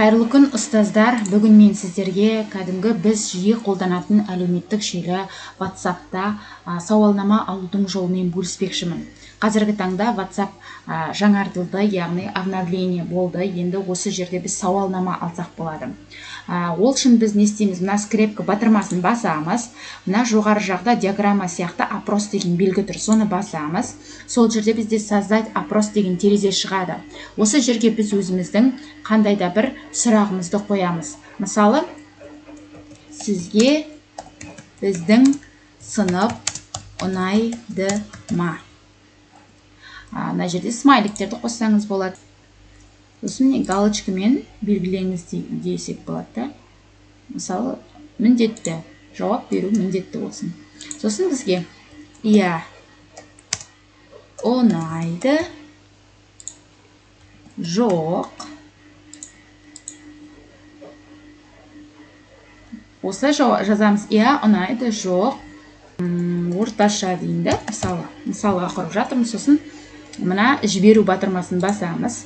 Қайырлы күн, ұстаздар. Бүгін мен сіздерге кәдімгі біз жиі қолданатын әлеуметтік желі WhatsAppта сауалнама алудың жолымен бөліспекшімін. Қазіргі таңда WhatsApp жаңартылды, яғни обновление болды. Енді осы жерде біз сауалнама алсақ болады. Ол үшін біз не істейміз? Мына скрепка батырмасын басамыз. Мына жоғары жақта диаграмма сияқты опрос деген белгі тұр. Соны басамыз. Сол жерде бізде создать опрос деген терезе шығады. Осы жерге біз өзіміздің қандай да бір сұрағымызды қоямыз. Мысалы, сізге біздің сынып ұнайды ма? Мына жерде смайликтерді қоссаңыз болады. Сосын міне галочкамен белгілеңіз десек болады да. Мысалы, міндетті жауап беру міндетті болсын. Сосын бізге иә ұнайды, жоқ. Осылай жазамыз. Иә ұнайды, жоқ, орташа дейін да, мысалы, мысалға құрып жатырмыз. Сосын мына жіберу батырмасын басамыз.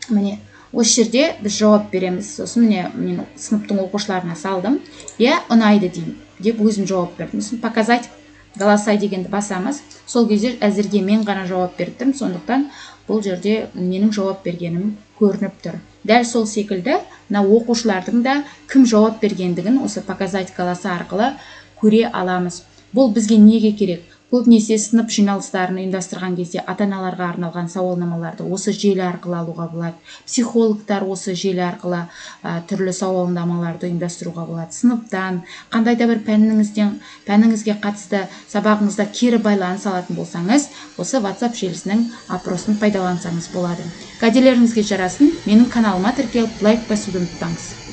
Міне, осы жерде біз жауап береміз. Сосын міне, мен сыныптың оқушыларына салдым. Иә, ұнайды деймін деп өзім жауап бердім. Сосын показать голоса дегенді басамыз. Сол кезде әзірге мен ғана жауап беріп тұрмын, сондықтан бұл жерде менің жауап бергенім көрініп тұр. Дәл сол секілді мына оқушылардың да кім жауап бергендігін осы показать голоса арқылы көре аламыз. Бұл бізге неге керек? Көбінесе сынып жиналыстарын ұйымдастырған кезде ата-аналарға арналған сауалнамаларды осы желі арқылы алуға болады. Психологтар осы желі арқылы түрлі сауалнамаларды ұйымдастыруға болады. Сыныптан қандай да бір пәніңізге қатысты сабағыңызда кері байланыс алатын болсаңыз, осы WhatsApp желісінің опросын пайдалансаңыз болады. Кәделеріңізге жарасын. Менің каналыма тіркеліп, лайк басуды ұмытпаңыз.